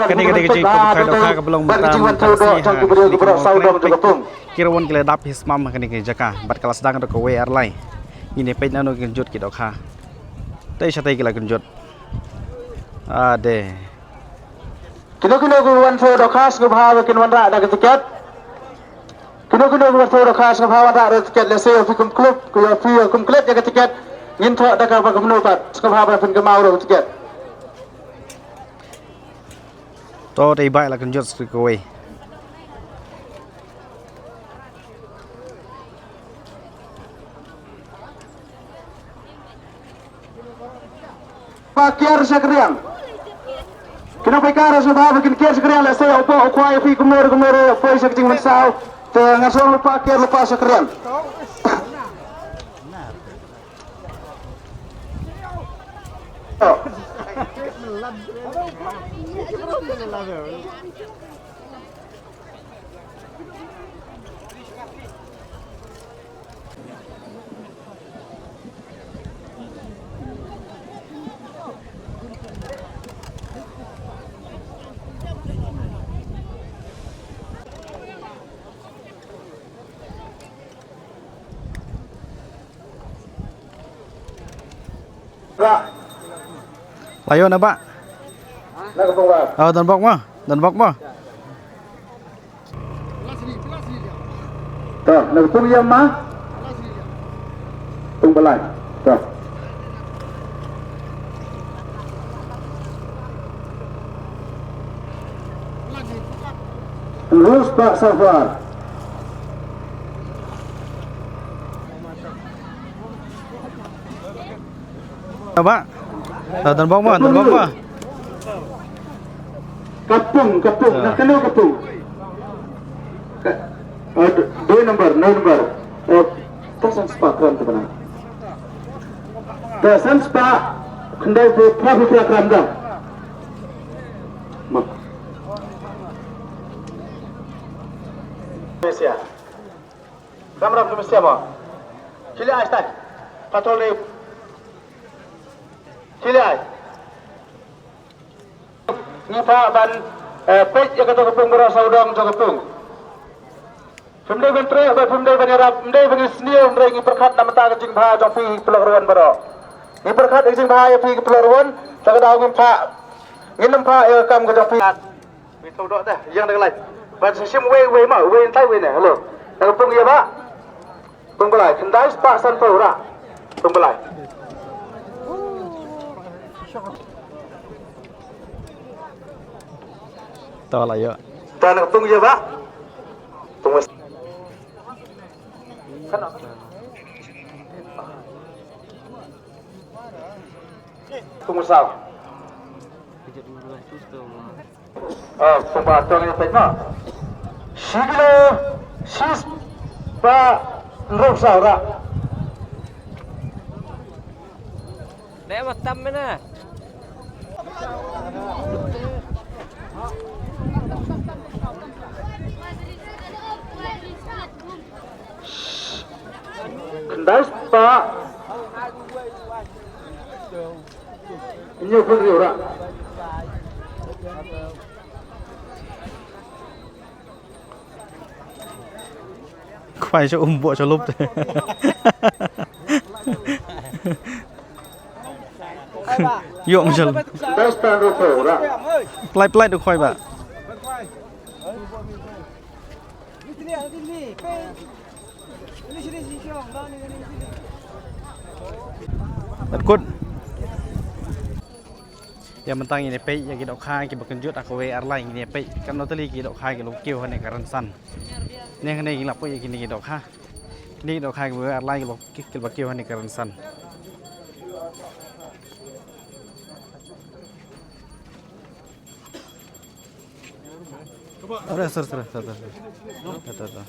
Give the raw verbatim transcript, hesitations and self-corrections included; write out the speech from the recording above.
Kane ka dei ka jingpynkhraw dohkha kaba long mynta mynta ka sngi ha ki Mawkyrwat. Ki rwon ki la dap hi smam ha kane ka jaka bad ka la sdang da kawei ar lai. Ngin ïa peit nano kin jot ki dohkha. Tei shatei ki la kin jot. Ade. Kino kino ki wan through dohkha sngewbha ba kin wanrah da ka tiket. Kino kino ki wan through dohkha sngewbha wanrah da ka tiket, lehse ïa phi kum klub, ïa phi kum klet ïa ka tiket. Ngin thoh da kaba kumno pat sngewbha ba phin kynmaw da ka tiket. To dei bai la kynjot sri kawei. Ba kiar sha ka riang. Kino ba kiar sha ba ba kin kiar sha ka riang, lehse u pok u kwai phi kumno kumno poi sha ka jingmynsaw. Te nga shu lypa kiar lypa sha ka riang. Ba. La ïoh na ba. Na ka pung ba. Oh, don bok mo. Don bok mo. To, na ka pung ïa ma. Pung ba lai. To. Rus ba safar. Ba. Ah, don bok mo, don bok mo. Ka pung, ka pung, na kano ka pung? Ka, ah, d-, doi number, nine number. Eh, ta san spah gram tu bana. Ta san spah, khyndai phew, phra phew phra gram da. Ma. Malaysia. Ram ram tu mesti apa? Chili ai stai. Patol ni. Chili ai. Ngi phah ban, eh, peit ïa kato ka pung baroh sawdong jong ka pung. Phim dei ban treh, phim dei ban ïarap, phim dei ban ïasniew, hynrei ngi pyrkhat na bynta ka jingbha jong phi ki paralok ruwan baroh. Ngi pyrkhat ïa ka jingbha ïa phi ki paralok ruwan, sa ka daw ngim phah, ngin ym phah ïa ka kam ka jong phi. Phi tau doh dah, ïeng da ka lai. Ban sa shim wei, wei ma, wei ntai wei ne, hello. Da ka pung ïa ba. Pung ba lai, khyndai spah sanphew ra. Pung ba lai. To la ïoh. Ta na pung ïa ba. Pung ba. Pung ba saw. Ah, pung ba tong ïa peit ma. Shi kilo, shi spah hynriew saw ra. Dei ma tam mena. Khyndai spah. Hynñiew phew hynriew ra. Khwai sha um bok sha lup te. Ïoh ma sha lup. Khyndai spah hynriew phew ra. Plait plait da khwai ba. Kut. Ïa mynta ngin ïa peit ïa ki dohkha kiba kynjut ha kawei ar lai, ngin ïa peit katno tylli ki dohkha ki la kiew hangne ka rynsan. Ne hangne ngi la peit ïa kine ki dohkha. Kine ki dohkha kiba ar lai ki la kiew hangne ka rynsan. Ore, sir, sir, sir, sir. Sir, sir, sir.